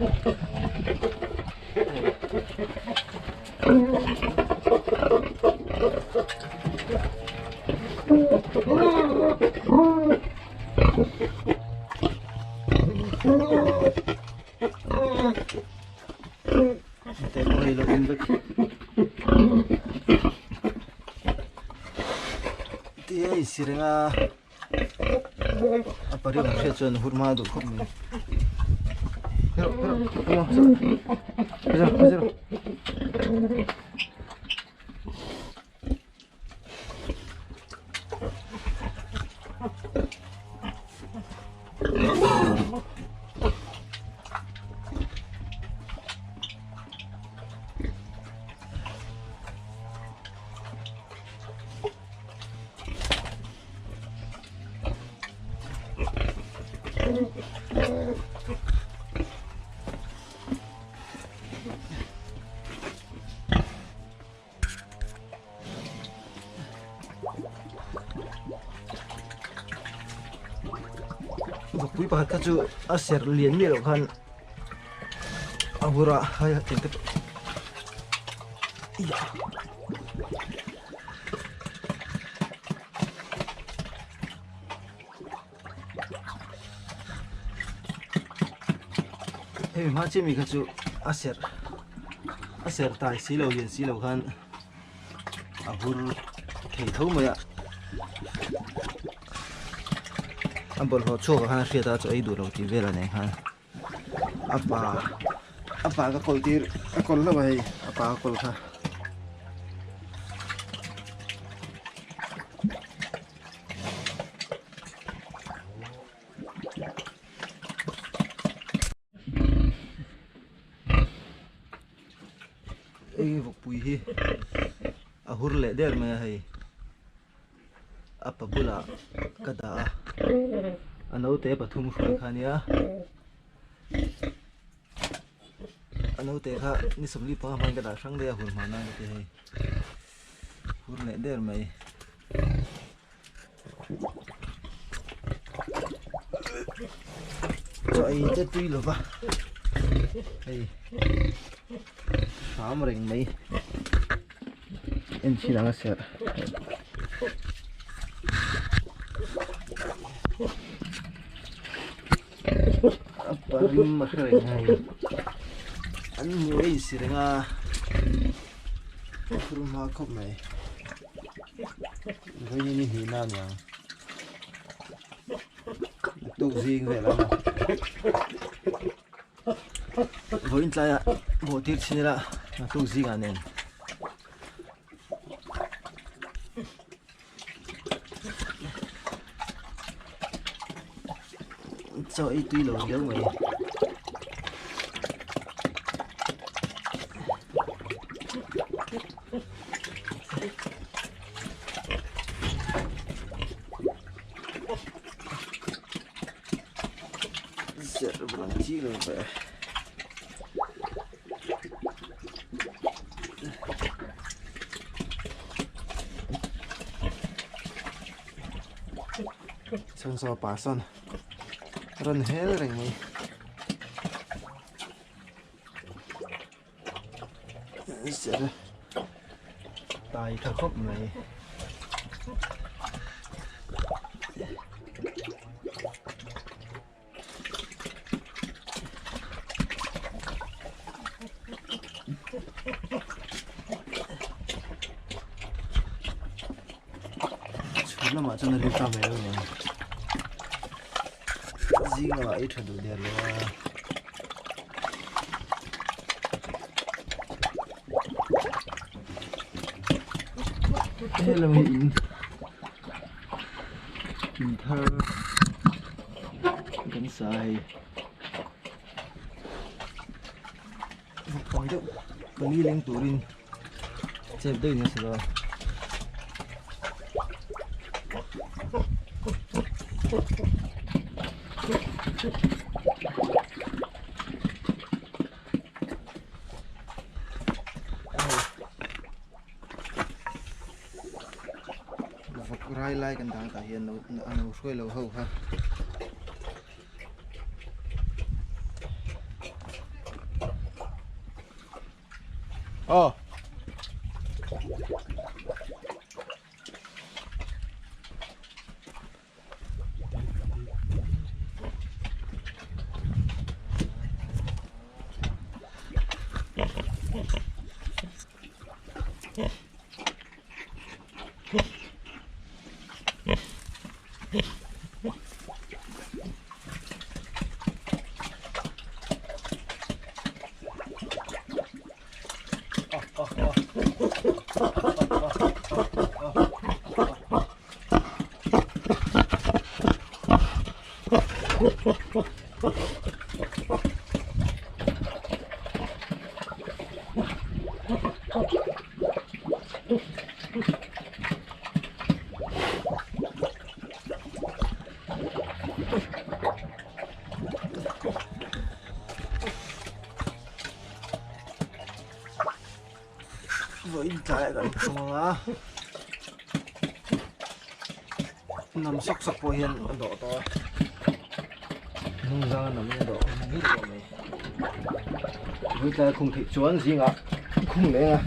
Te pawh hei lo awm vek ti a insi reng a a pariat ang hriat chuan hur hma duh khawp mai Vawkpui pakhat kha chu a serh lian miah loh khan a hur a hai a eng te pawh Hemi hma chiah mi kha chu a serh a serh tai si lo lian si lo khan a hur thei tho mai a a bawlhhlawh chhuak ah khan a hriat a chaw ei duh lo tih vel a nen khan a pa a pa ka kawl tir a kawl hlauh a hei a pa ka kawl kha. Hei vawkpui hi a hur leh der mai a hei a pa bulah ka dah a a naute pathum hruai kha ania a naute kha ni sawmli panga hmain ka dah hrang daih a hur hma nan ka ti hei hur leh der mai. Chaw ei te tui lova hei hram reng mai en chin ang a serh a parim a hre reng a hei an hmu a insi reng a a phur hma khawp mai. Vawiin hi hnihna a niang tuk zing vel a vawiin tlaiah bawh tir chhin ila tuk zingah nen chaw ei tui lo riau mai. Chhungsaw pa sawn rawn hel reng mai. Serh tai tha khawp mai. Chhun lamah chuan a ri ta mai lo ang. Zing lamah ei tha duh der lo a. Hello hi in in thar kan sa hei vawk deuh pali leng turin chep deuhin a sa dawn. Vawk rai lai kan dang tah hian a lo hruai lo ho kha. Aw. Vawiin tlai kan thung anga nam sawk sawk pawh hian a dawh tawh a hnung zanga nam in a dawh ngir tawh mai vawiin tlai khum theih chuan zingah khum leng a.